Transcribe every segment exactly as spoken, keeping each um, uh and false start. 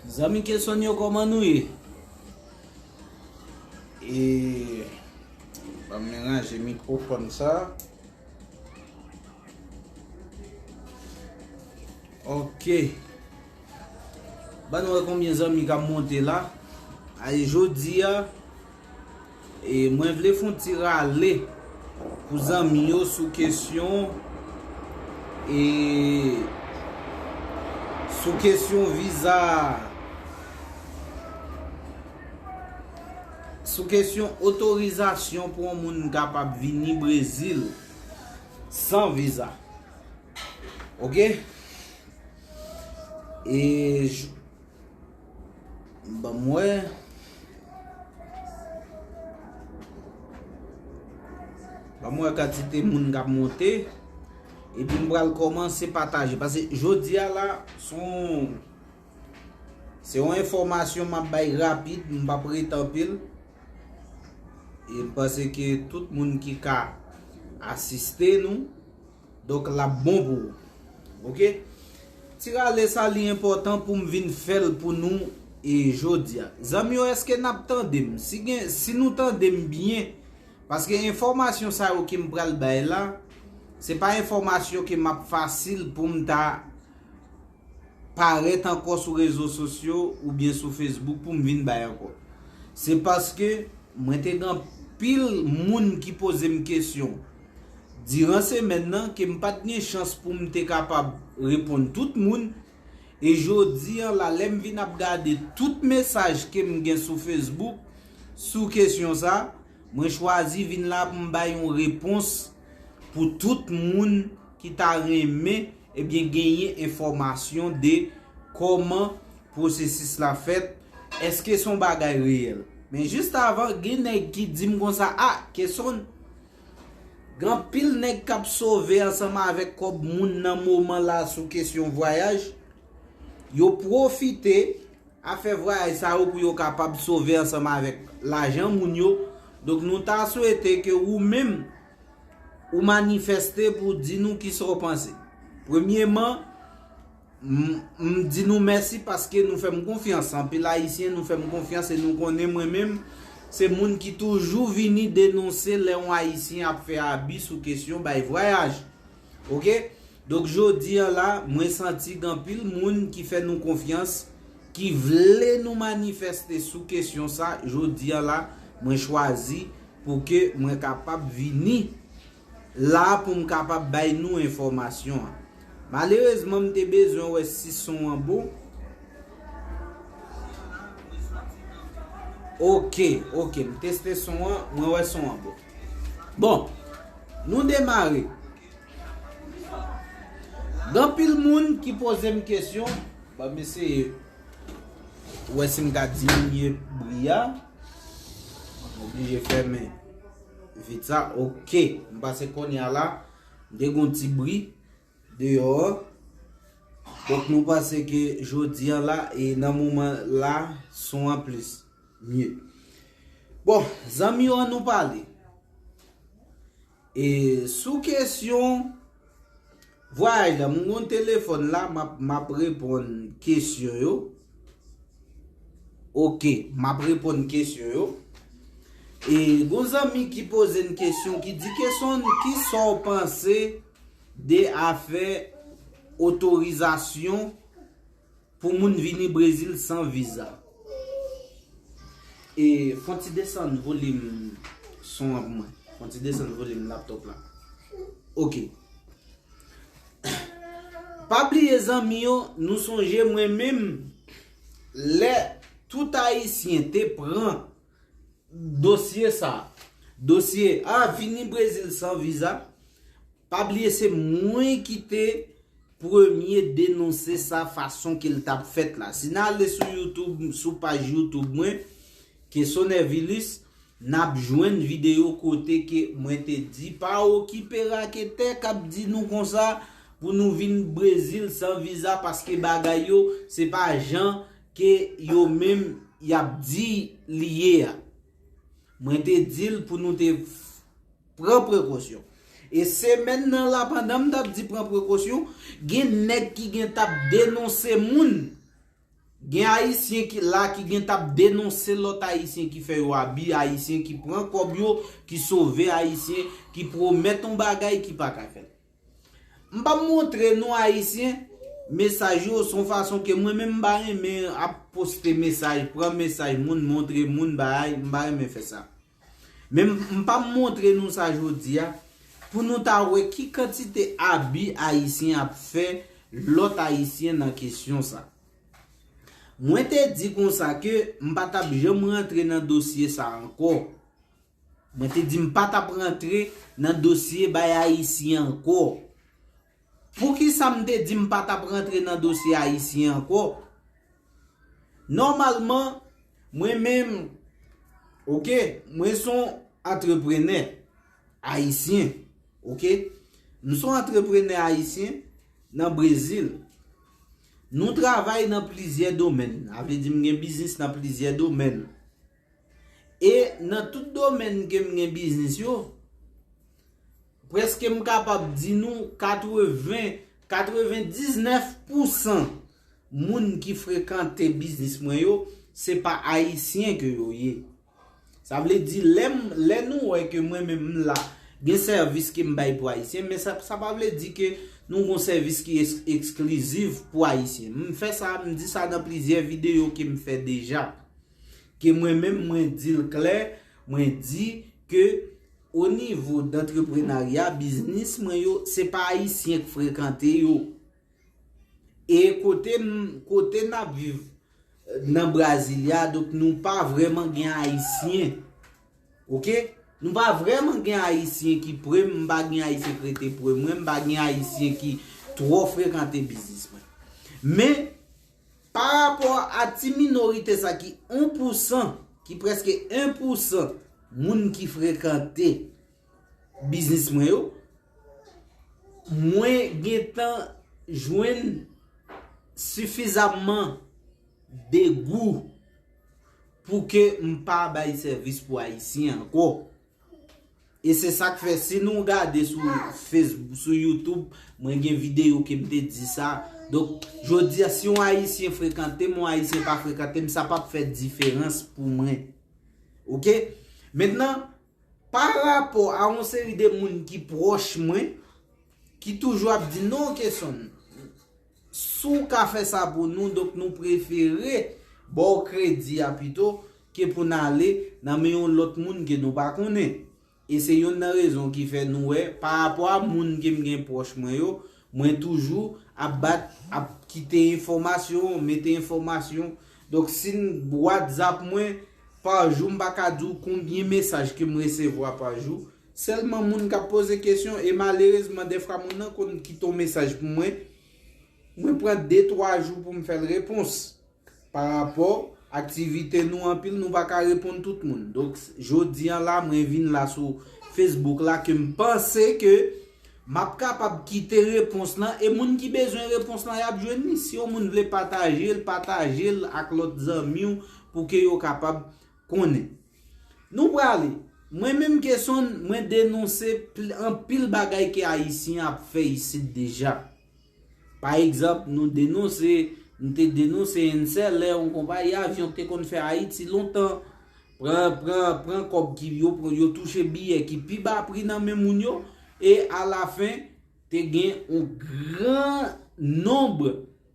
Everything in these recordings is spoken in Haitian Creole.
Zanmi Kesonn yo, kòman nou ye? E, ban m ranje mikwofòn sa. Ok. Ban nou wè konbyen zanmi k ap monte la. Ay, jodi a, e mwen vle fè yon ti rale pou zanmi yo sou kesyon, e sou kesyon viza, sou kesyon otorizasyon pou yon moun kapab vini Brezil san viza. Ok? E j- Ban m wè. Ban m wè kantite moun k ap monte. Epi m pral kòmanse pataje. Paske jodi a la, se yon, se yon enfòmasyon m ap bay rapid, m p ap rete anpil. E m panse ke tout moun ki ka asiste nou, donk, l ap bon pou ou. Ok? Ti rale sa, li enpòtan pou m vin fè l pou nou, e jodi a. Zanmi yo, èske n ap tande m? Si gen, si nou tande m byen, paske enfòmasyon sa yo ke m pral bay la, se pa enfòmasyon ke m ap fasil pou m ta parèt ankò sou rezo sosyo oubyen sou Facebook pou m vin bay ankò. Se paske mwen te gen anpil moun ki poze m kesyon diran semèn nan ke m pa t gen chans pou m te kapab reponn tout moun. E jodi a la, lè m vin ap gade tout mesaj ke m gen sou Facebook sou kesyon sa, mwen chwazi vin la pou m bay yon repons pou tout moun ki ta renmen, ebyen, genyen enfòmasyon de kòman pwosesis la fèt, èske se yon bagay reyèl. Men jis avan, gen nèg ki di m konsa, "A, Kesonn, gen anpil nèg k ap sove ansanm avèk kòb moun nan moman la sou kesyon vwayaj. Yo pwofite afè vwayaj sa yo pou yo kapab sove ansanm avèk lajan moun yo." Donk, nou ta swete ke ou menm, ou manifeste pou di nou kisa w panse. Premyeman, m, m di nou mèsi paske nou fè m konfyans. Anpil Ayisyen, nou fè m konfyans e nou konnen mwen menm, se moun ki toujou vini denonse lè yon Ayisyen ap fè abi sou kesyon bay vwayaj. Ok? Donk, jodi a la, mwen santi gen anpil moun ki fè nou konfyans, ki vle nou manifeste sou kesyon sa. Jodi a la, mwen chwazi pou ke mwen kapab vini la pou m kapab bay nou enfòmasyon an. Malerezman, m te bezwen wè si son an bon. Ok, ok, m teste son an, mwen wè son an bon. Bon, nou demare. Gen anpil moun ki poze m kesyon. Ban m eseye wè si m ka diminye bri a. M oblije fèmen vit sa. Ok. M panse kounye a la, m te gon ti bri deyò an. Donk, nou panse ke jodi a la, e nan moman la, son an plis mye. Bon, zanmi yo, ann nou pale. E sou kesyon vwayaj la, m gon telefòn la, m ap, m ap reponn kesyon yo. Ok, m ap reponn kesyon yo. E gon zanmi ki poze n kesyon, ki di, "Kesonn, kisa w panse de afè otorizasyon pou moun vini Brezil san viza?" E fon ti desann volim son an pou mwen. Fon ti desann volim laptop la. Ok. Pa bliye, zanmi yo, nou sonje mwen menm, lè tout Ayisyen te pran dosye sa, dosye, a, vini Brezil san viza, pa bliye se mwen ki te premye denonse sa fason ke l t ap fèt la. Si n ale sou YouTube, sou paj YouTube mwen, Kesonn Hervilus, n ap jwenn videyo kote ke mwen te di, pa okipe raketè k ap di nou konsa pou nou vin Brezil san viza, paske bagay yo, se pa jan ke yo menm y ap di li ye a. Mwen te di l pou nou te pran prekosyon. E semèn nan la, pandan m t ap di pran prekosyon, gen nèg ki gen t ap denonse moun. Gen Ayisyen ki la ki gen t ap denonse lòt Ayisyen ki fè yo abi, Ayisyen ki pran kòb yo, ki sove Ayisyen, ki pwomèt yon bagay ki pa ka fèt. M p ap montre nou Ayisyen mesaj yo, se yon fason ke mwen menm m pa renmen ap poste mesaj, pran mesaj moun, montre moun bagay, m pa renmen fè sa. Men m p ap montre nou sa jodi a, pou nou ta wè ki kantite abi Ayisyen ap fè lòt Ayisyen nan kesyon sa. Mwen te di konsa ke m pa t ap janm rantre nan dosye sa ankò. Mwen te di m pa t ap rantre nan dosye bay Ayisyen ankò. Poukisa m te di m pa t ap rantre nan dosye Ayisyen ankò? Nòmalman, mwen menm, oke, mwen se yon antreprenè Ayisyen, oke? M se yon antreprenè Ayisyen nan Brezil. Nou travay nan plizyè domèn. Sa vle di m gen biznis nan plizyè domèn. E nan tout domèn ke m gen biznis yo, prèske m kapab di nou katreven, katrevendiznèf pousan moun ki frekante biznis mwen yo, se pa Ayisyen ke yo ye. Sa vle di, lè m, lè nou wè ke mwen menm m la, gen sèvis ke m bay pou Ayisyen, men sa, sa pa vle di ke nou gon sèvis ki eks-, eksklizif pou Ayisyen. M fè sa, m di sa nan plizyè videyo ke m fè deja. Ke mwen menm, mwen di l klè, mwen di ke o nivo dantreprenarya, biznis mwen yo, se pa Ayisyen k frekante yo. E kote m, kote n ap viv, nan Brasilia, donk nou pa vrèman gen Ayisyen. Oke? Nou pa vrèman gen Ayisyen ki pre m, m pa gen Ayisyen k rete pre mwen, m pa gen Ayisyen ki twò frekante biznis mwen. Men, pa rapò a ti minorite sa ki yon pousan, ki prèske yon pousan moun ki frekante biznis mwen yo, mwen gentan jwenn sifizamman degou pou ke m pa bay sèvis pou Ayisyen ankò. E se sa k fè, si nou gade sou Facebook, sou YouTube, mwen gen videyo ke m te di sa. Donk, jodi a, si yon Ayisyen frekante m, yon Ayisyen pa frekante m, sa p ap fè diferans pou mwen. Oke? Mentnan, pa rapò a yon seri de moun ki pwòch mwen, ki toujou ap di, "Non, Kesonn, si w ka fè sa pou nou, donk nou prefere ba w kredi a pito ke pou n ale nan men yon lòt moun ke nou pa konnen." E se yonn nan rezon ki fè nou wè, pa rapò a moun ke m gen pwòch mwen yo, mwen toujou ap bat, ap kite enfòmasyon, mete enfòmasyon. Donk, si n WhatsApp mwen, pa jou, m pa ka di w konbyen mesaj ke m resevwa pa jou. Sèlman moun k ap poze kesyon, e malerezman, dèfwa moun nan konn kite yon mesaj pou mwen, mwen pran de, twa jou pou m fè l repons. Pa rapò aktivite nou anpil, nou pa ka reponn tout moun. Donk, jodi a la, mwen vin la sou Facebook la, ke m panse ke m ap kapab kite repons lan, e moun ki bezwen repons lan, y ap jwenn li. Si yon moun vle pataje l, pataje l ak lòt zanmi w pou ke yo kapab konnen. Nou prale. Mwen menm Kesonn, mwen denonse pl-, anpil bagay ke Ayisyen ap fè isit deja. Pa egzanp, nou denonse, nou te denonse Enselè, yon konpayi avyon ki te konn fè Ayiti lontan. Pran, pran, pran kòb ki yo, yo touche biyè ki pi ba pri nan men moun yo. E alafen, te gen yon gran nonb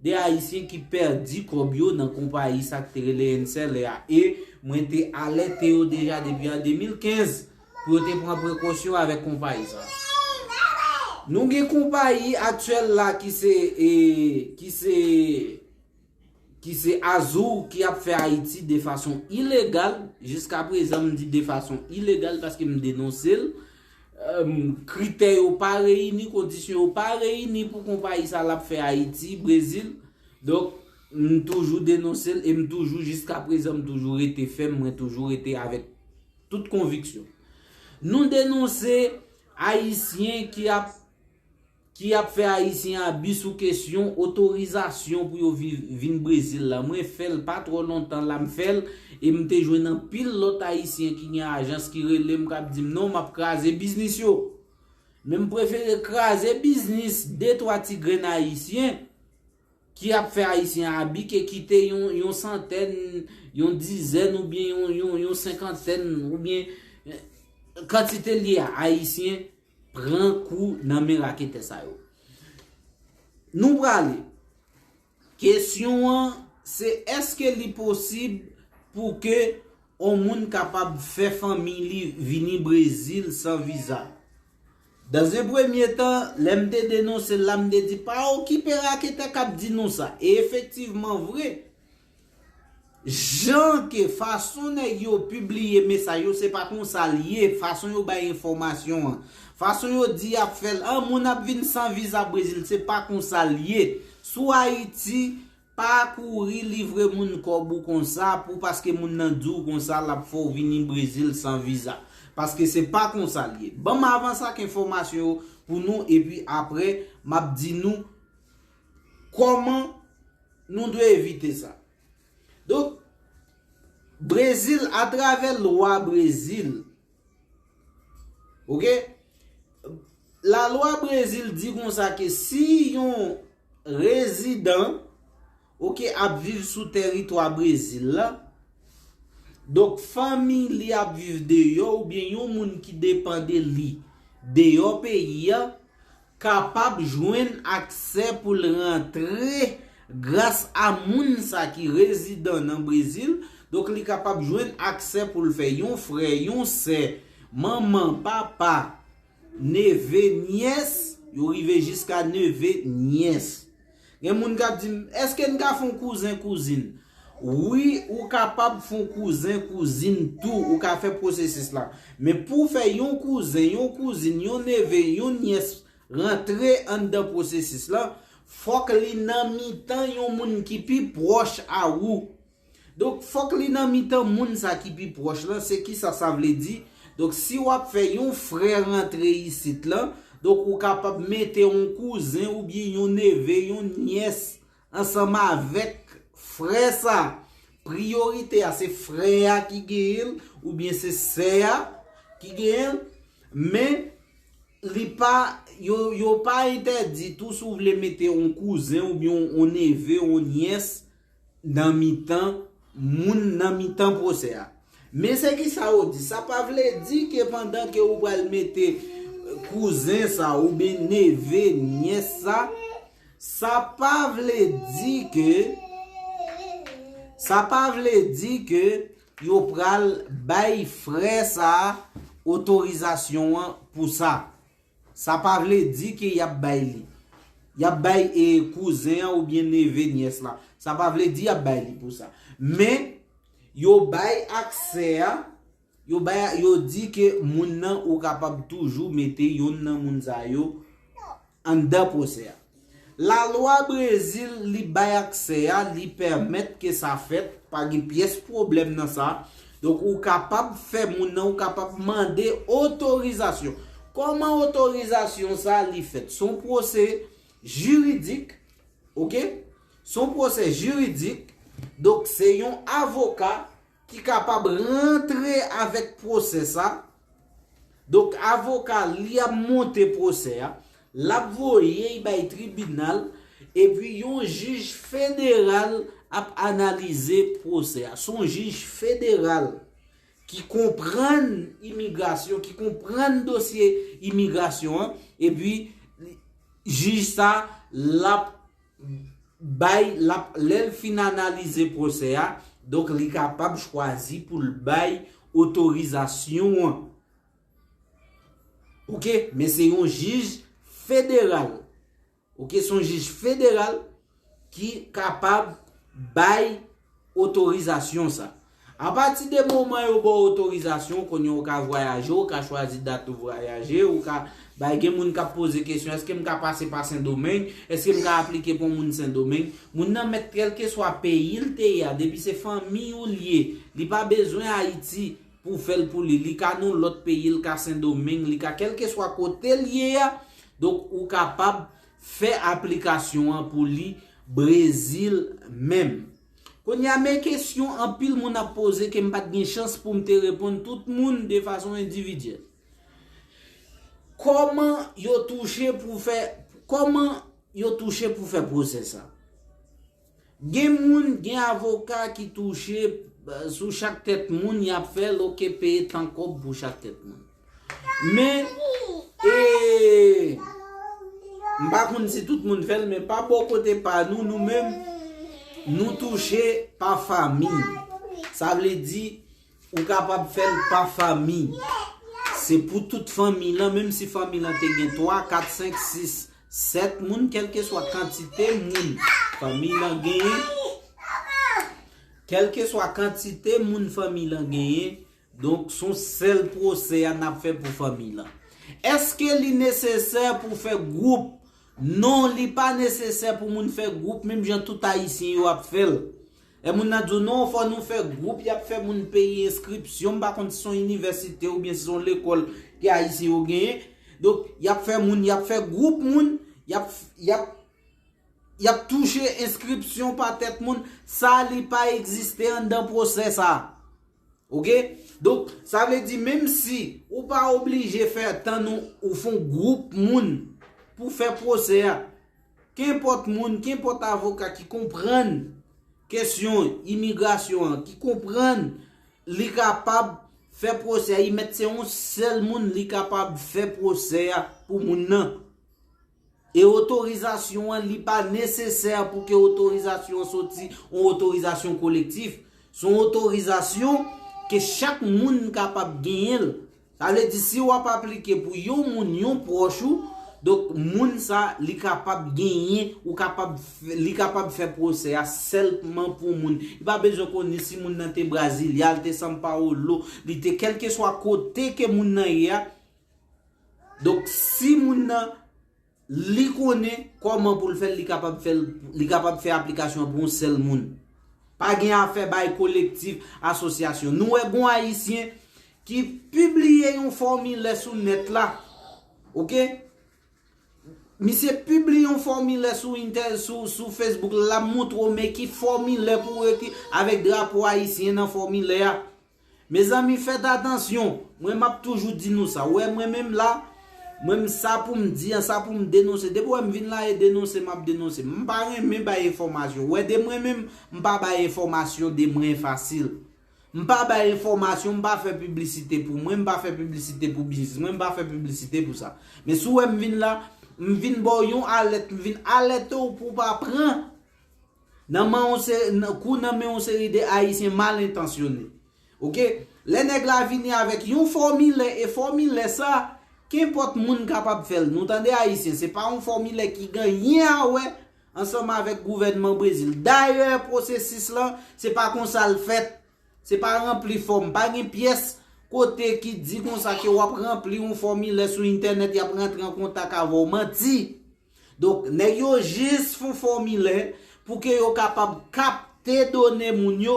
de Ayisyen ki pèdi kòb yo nan konpayi sa k te rele Enselè a. E mwen te alète yo deja depi an de mil kenz pou yo te pran prekosyon avèk konpayi sa. Nou gen konpayi aktyèl la ki se, e, ki se, ki se Azur ki ap fè Ayiti de fason ilegal. Jiska prezan, m di de fason ilegal paske m denonse l. Em, kritè yo pa reyini, kondisyon yo pa reyini pou konpayi sa l ap fè Ayiti, Brezil. Donk, m toujou denonse l e m toujou, jiska prezan, m toujou rete fèm, mwen toujou rete avèk tout konviksyon. Nou denonse Ayisyen ki ap, ki ap fè Ayisyen abi sou kesyon otorizasyon pou yo viv, vin Brezil la. Mwen fè l pa twò lontan la, m fè l, e m te jwenn anpil lòt Ayisyen ki gen ajans ki rele m, k ap di m, "Non, m ap kraze biznis yo." Men m prefere kraze biznis de twa ti grenn Ayisyen ki ap fè Ayisyen abi ke kite yon, yon santèn, yon dizèn oubyen yon, yon, yon senkantèn oubyen, eh, kantite l ye a, Ayisyen pran kou nan men raketè sa yo. Nou prale. Kesyon an, se èske li posib pou ke yon moun kapab fè fanmi li vini Brezil san viza? Dans un premier temps, lè m te denonse l la, m te di pa okipe raketè k ap di nou sa. E efektivman vre, jan ke fason nèg yo pibliye mesaj yo, se pa konsa l ye, fason yo bay enfòmasyon an. Fason yo di y ap fè l, an moun ap vin san viza Brezil, se pa konsa l ye. Sou Ayiti, pa kouri livre moun kòb ou konsa pou paske moun nan di w konsa l ap fè w vini Brezil san viza. Paske se pa konsa l ye. Ban m avanse ak enfòmasyon yo pou nou epi apre m ap di nou kòman nou dwe evite sa. Donk, Brezil, atravè lwa Brezil, oke, lalwa Brezil di konsa ke si yon rezidan, oke, ap viv sou tèritwa Brezil la, donk fanmi li ap viv deyò oubyen yon moun ki depann de li deyò peyi a, kapab jwenn aksè pou l rantre gras a moun sa ki rezidan nan Brezil. Donk, li kapab jwenn aksè pou l fè yon frè, yon sè, manman, papa, neve, nyès, yo rive jiska neve, nyès. Gen moun k ap di m, èske n ka fè yon kouzen, kouzin? Wi, ou kapab fè yon kouzen, kouzin tou, ou ka fè pwosesis la. Men pou w fè yon kouzen, yon kouzin, yon neve, yon nyès rantre anndan pwosesis la, fòk li nan mitan yon moun ki pi pwòch a ou. Donk, fòk li nan mitan moun sa ki pi pwòch lan. Se kisa sa vle di? Donk, si w ap fè yon frè rantre isit lan, donk, ou kapab mete yon kouzen oubyen yon neve, yon nyès ansanm avèk frè sa. Priyorite a, se frè a ki genyen l oubyen se sè a ki genyen l. Men, li pa, yo, yo pa entèdi tou si w vle mete yon kouzen oubyen yon, yon neve, yon nyès nan mitan moun nan mitan pwosè a. Men se kisa yo di, sa pa vle di ke pandan ke ou pral mete, eh, kouzen sa oubyen neve, nyès sa, sa pa vle di ke, sa pa vle di ke yo pral bay frè sa otorizasyon an pou sa. Sa pa vle di ke y ap bay li. Y ap bay, e, kouzen an oubyen neve, nyès la. Sa pa vle di y ap bay li pou sa. Men, yo bay aksè a, yo bay, yo di ke moun nan ou kapab toujou mete youn nan moun sa yo anndan pwosè a. Lalwa Brezil, li bay aksè a, li pèmèt ke sa fèt, pa gen pyès pwoblèm nan sa. Donk, ou kapab fè moun nan, ou kapab mande otorizasyon. Kòman otorizasyon sa li fèt? Se yon pwosè jiridik, oke? Se yon pwosè jiridik. Donk, se yon avoka ki kapab rantre avèk pwosè sa. Donk, avoka li ap monte pwosè a, l ap voye l bay tribinal, epi yon jij federal ap analize pwosè a. Se yon jij federal ki konprann imigrasyon, ki konprann dosye imigrasyon an, epi jij sa, l ap bay, l ap, lè l fin analize pwosè a, donk li kapab chwazi pou l bay otorizasyon an. Oke, men se yon jij federal. Oke, se yon jij federal ki kapab bay otorizasyon sa. Apati de moman yo ba w otorizasyon, kounye a ou ka vwayaje, ou ka chwazi dat ou vwayaje, ou ka bay, gen moun k ap poze kesyon, èske m ka pase pa Sendomeng? Èske m ka aplike pou yon moun Sendomeng? Moun nan mèt kèlkeswa peyi l te ye a, depi se fanmi ou l ye, li pa bezwen Ayiti pou fè l pou li. Li ka nan yon lòt peyi, li ka Sendomeng, li ka kèlkeswa kote l ye a. Donk, ou kapab fè aplikasyon an pou li Brezil menm. Kounye a, men kesyon anpil moun ap poze ke m pa t gen chans pou m te reponn tout moun de fason endividyèl. Kòman yo touche pou fè, kòman yo touche pou fè pwosè sa? Gen moun, gen avoka ki touche, eh, sou chak tèt moun, y ap fè l, oke, peye tan kòb pou chak tèt moun. Men, e, m pa konn si tout moun fè l, men pa bò kote pa nou, nou menm, nou touche pa fami. Sa vle di, ou kapab fè l pa fami. Se pou tout fanmi lan, menm si fanmi lan te gen twa, kat, senk, sis, sèt moun, kèlkeswa kantite moun fanmi lan genyen, kèlkeswa kantite moun fanmi lan genyen, donk, se yon sèl pwosè a n ap fè pou fanmi lan. Èske li nesesè pou fè gwoup? Non, li pa nesesè pou moun fè gwoup, menm jan tout Ayisyen yo ap fè l. E moun nan di w, non, fò nou fè gwoup, y ap fè moun peye enskripsyon, m pa konn si se yon inivèsite oubyen si se yon lekòl ke Ayisyen yo genyen. Donk, y ap fè moun, y ap fè gwoup moun, y ap, y ap, y ap touche enskripsyon pa tèt moun. Sa, li pa egziste anndan pwosè sa. Oke? Donk, sa vle di, menm si ou pa oblije fè tann ou, ou fè yon gwoup moun pou fè pwosè a, kenpòt moun, kenpòt avoka ki konprann kesyon imigrasyon an, ki konprann, li kapab fè pwosè a, li mèt se yon sèl moun, li kapab fè pwosè a pou moun nan. E otorizasyon an, li pa nesesè pou ke otorizasyon an soti yon otorizasyon kolektif. Se yon otorizasyon ke chak moun kapab genyen l. Sa vle di, si w ap aplike pou yon moun, yon pwòch ou, donk, moun sa, li kapab genyen, ou kapab, f- li kapab fè pwosè a sèlman pou moun. Li pa bezwen konnen si moun nan te Brasilia, li te São Paulo, li te kèlkeswa kote ke moun nan ye a. Donk, si moun nan li konnen kòman pou l fè l, li kapab fè l, li kapab fè aplikasyon an pou yon sèl moun. Pa gen afè bay kolektif, asosyasyon. Nou wè gon Ayisyen ki pibliye yon fòmilè sou nèt la. Oke? Misye pibliye yon fòmilè sou entè, sou, sou Facebook la, l ap montre w men ki fòmilè pou w ekri avèk drapo ayisyen nan fòmilè a. Mezanmi, fèt atansyon. Mwen, m ap toujou di nou sa. Ou wè, mwen menm la, mwen menm sa pou m di an, sa pou m denonse. Depi w wè m vin la e denonse, m ap denonse. M pa renmen bay enfòmasyon. Ou wè, de mwen menm, m pa bay enfòmasyon de mwen fasil. M pa bay enfòmasyon, m pa fè piblisite pou mwen, m pa fè piblisite pou biznis mwen, m pa fè piblisite pou sa. Men si w wè m vin la, m vin ba w yon alèt, m vin alète w pou w pa pran nan men yon se- nan- kou nan men yon seri de Ayisyen mal entansyone. Oke? Lè nèg la vini avèk yon fòmilè, e fòmilè sa, kenpòt moun kapab fè l. Nou tande Ayisyen, se pa yon fòmilè ki gen anyen a wè ansanm avèk gouvènman Brezil. Dayè, pwosesis lan, se pa konsa l fèt. Se pa ranpli fòm. Pa gen pyès kote ki di konsa ke w ap ranpli yon fòmilè sou entènèt, y ap rantre an kontak avè w. Manti. Donk, nèg yo jis fè yon fòmilè pou ke yo kapab kapte done moun yo,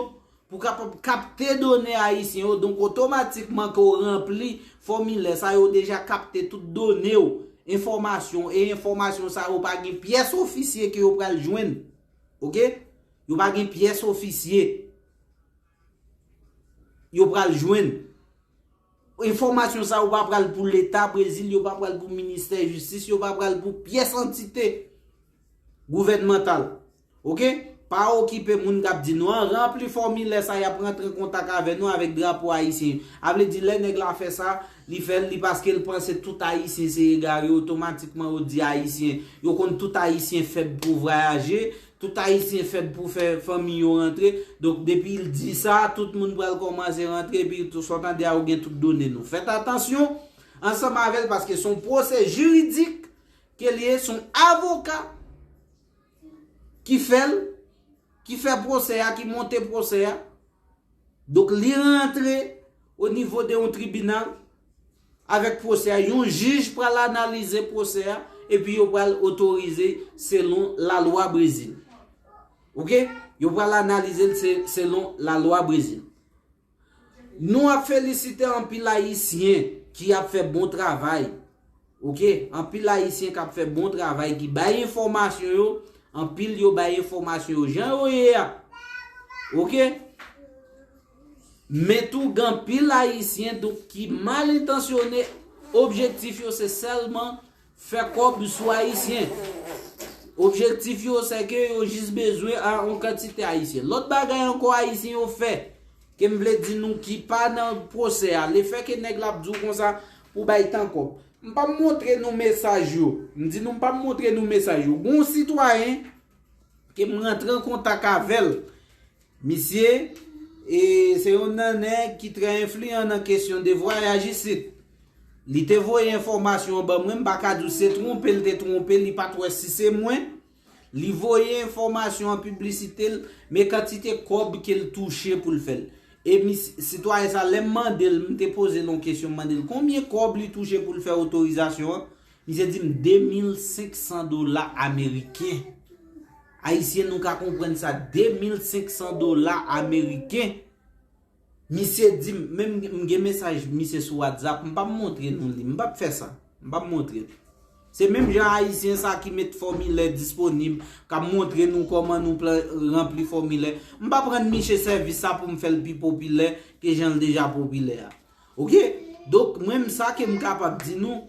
pou kapab kapte done ayisyen yo. Donk, otomatikman ke w ranpli fòmilè sa, yo deja kapte tout done w, enfòmasyon, e enfòmasyon sa yo pa gen pyès ofisye ke yo pral jwenn. Oke? Yo pa gen pyès ofisye yo pral jwenn. Enfòmasyon sa yo pa pral pou Leta Brezil, yo pa pral pou Ministè Jistis, yo pa pral pou pyès antite gouvènmantal. Oke? Pa okipe moun k ap di nou an, ranpli fòmilè sa, y ap rantre an kontak avè nou avèk drapo ayisyen. A vle di, lè nèg la fè sa, li fè l, li paske l panse tout Ayisyen se egare, otomatikman yo di Ayisyen. Yo konn tout Ayisyen fèb pou vwayaje, tout Ayisyen fèb pou fè fanmi yo rantre. Donk, depi l di sa, tout moun pral kòmanse rantre, epi tou, sa w tande a, ou gen tout done nou. Fèt atansyon ansanm avè l, paske se yon pwosè jiridik ke l ye, se yon avoka ki fè l, ki fè pwosè a, ki monte pwosè a. Donk, li rantre o nivo de yon tribinal avèk pwosè a. Yon jij pral analize pwosè a, epi yo pral otorize selon lalwa Brezil. Oke? Yo pral analize l se- selon lalwa Brezil. Nou ap felisite anpil Ayisyen ki ap fè bon travay. Oke? Anpil Ayisyen k ap fè bon travay, ki bay enfòmasyon yo, anpil yo bay enfòmasyon yo jan yo ye a. Oke? Men tou, gen anpil Ayisyen, donk, ki mal entansyone, objektif yo se sèlman fè kòb sou Ayisyen. Objektif yo, se ke yo jis bezwen a yon kantite Ayisyen. Lòt bagay ankò Ayisyen yo fè, ke m vle di nou ki pa nan pwosè a, lefè ke nèg la ap di w konsa pou bay tan kòb. M p ap montre nou mesaj yo. M di nou m p ap montre nou mesaj yo. Gon sitwayen ke m rantre an kontak avè l. Misye, e, se youn nan nèg ki trè enfliyan nan kesyon de vwayaj isit. Li te voye enfòmasyon an ban mwen, m pa ka di w se twonpe l te twonpe, li pa t wè si se mwen. Li voye enfòmasyon an, piblisite l, men kantite kòb ke l touche pou l fè l. E mis-, sitwayen sa, lè m mande l, m te poze l yon kesyon, m mande l konbyen kòb li touche pou l fè otorizasyon an. Misye di m de mil senk san dola ameriken. Ayisyen, nou ka konprann sa, de mil senk san dola ameriken. Misye di m, menm m gen mesaj misye sou WhatsApp, m p ap montre nou li, m p ap fè sa, m p ap montre l. Se menm jan Ayisyen sa ki met fòmilè disponib, k ap montre nou kòman nou pla-, ranpli fòmilè. M p ap rann misye sèvis sa pou m fè l pi popilè ke jan l deja popilè a. Oke? Donk, mwen m sa ke m kapab di nou,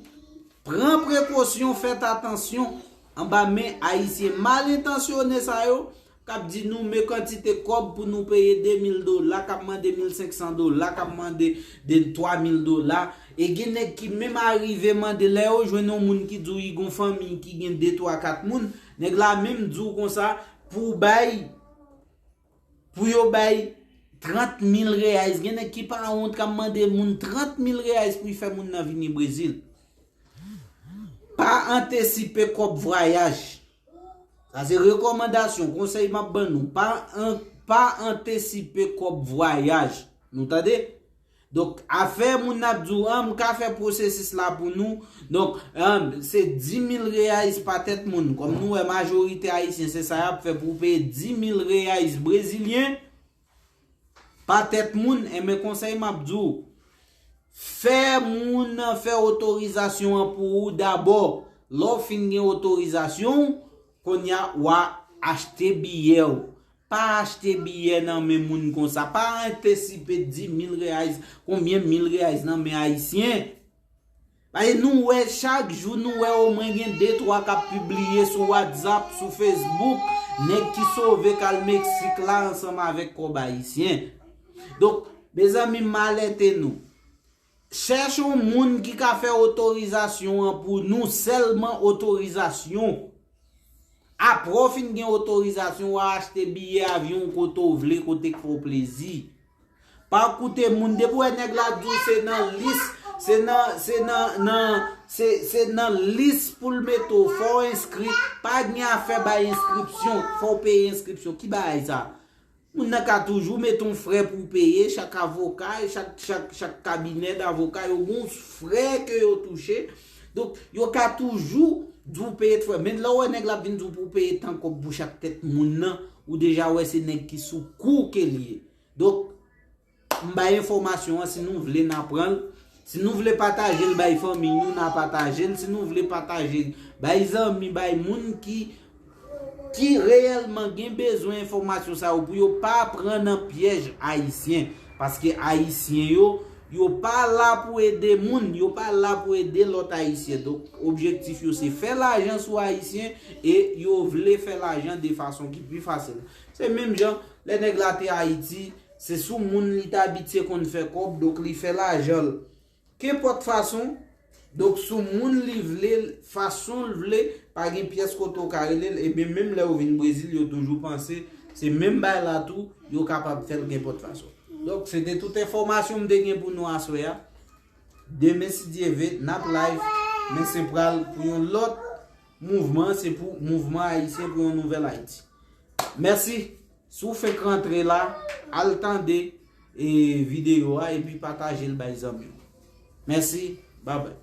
pran prekosyon, fèt atansyon anba men Ayisyen mal entansyone sa yo, k ap di nou men kantite kòb pou nou peye de mil dola, k ap mande mil senk san dola, k ap mande de twa mil dola. E gen nèg ki menm arive mande, lè yo jwenn yon moun ki di w li gon fanmi ki gen de, twa, kat moun, nèg la menm di w konsa, pou w bay, pou yo bay trant mil reais. Gen nèg ki pa wont k ap mande moun trant mil reais pou y fè moun nan vini Brezil. Pa antesipe kòb vwayaj. Sa se rekòmandasyon, konsèy m ap ban nou. Pa an-, pa antesipe kòb vwayaj. Nou tande? Donk, afè moun ap di w, an, m ka fè pwosesis la pou nou. Donk, an, se dis mil reais pa tèt moun. Kòm nou wè, majorite Ayisyen, se sa y ap fè pou w peye dis mil reais brezilyen pa tèt moun. Enben, konsèy m ap di w, fè moun nan fè otorizasyon an pou ou dabò. Lè w fin gen otorizasyon w, kounye a, w a achte biyè w. Pa achte biyè nan men moun konsa. Pa antesipe dis mil reais, konbyen mil reais nan men Ayisyen. Paske nou wè chak jou, nou wè omwen gen de, twa k ap pibliye sou WhatsApp, sou Facebook, nèg ki sove k al Meksik la ansanm avèk kòb ayisyen. Donk, mezanmi, m alète nou. Chèche yon moun ki ka fè otorizasyon an pou nou, sèlman otorizasyon. Apre w fin gen otorizasyon, w a achte biyè avyon w kote w vle, kote k fè w plezi. Pa koute moun, depi w wè nèg la di w se nan lis, se nan, se nan, nan, se, se nan lis pou l mete w, fò w enskri, pa gen afè bay enskripsyon, fò w peye enskripsyon. Ki bagay sa? Moun nan ka toujou mete yon frè pou w peye, chak avoka, chak, chak, chak kabinè davoka, yo gen yon frè ke yo touche. Donk, yo ka toujou di w peye frè. Men lè w wè nèg la ap vin di w pou w peye tan kòb pou chak tèt moun nan, ou deja wè se nèg ki sou kou ke l ye. Donk, m bay enfòmasyon an, si nou vle, n a pran l. Si nou vle pataje l bay fanmi nou, n a pataje l. Si nou vle pataje l bay zanmi, bay moun ki, ki reyèlman gen bezwen enfòmasyon sa yo pou yo pa pran nan pyèj ayisyen. Paske ayisyen yo, yo pa la pou ede moun, yo pa la pou ede lòt ayisyen. Donk, objektif yo se fè lajan sou ayisyen e yo vle fè lajan de fason ki pi fasil. Se menm jan, lè nèg la te Ayiti, se sou moun li t abitye konn fè kòb, donk li fè lajan l. Kenpòt fason, donk sou moun li vle, fason l vle, pa gen pyès kote w ka rele l, ebyen menm lè yo vin Brezil, yo toujou panse, se menm bagay la tou, yo kapab fè l kenpòt fason. Donk, se te tout enfòmasyon m te gen pou nou aswè a. Demen, si Dye ve, n ap live, men se pral pou yon lòt mouvman, se pou mouvman ayisyen pou yon nouvèl Ayiti. Mèsi. Si w fenk rantre la, al tande, e, videyo a epi pataje l bay zanmi w. Mèsi, babay.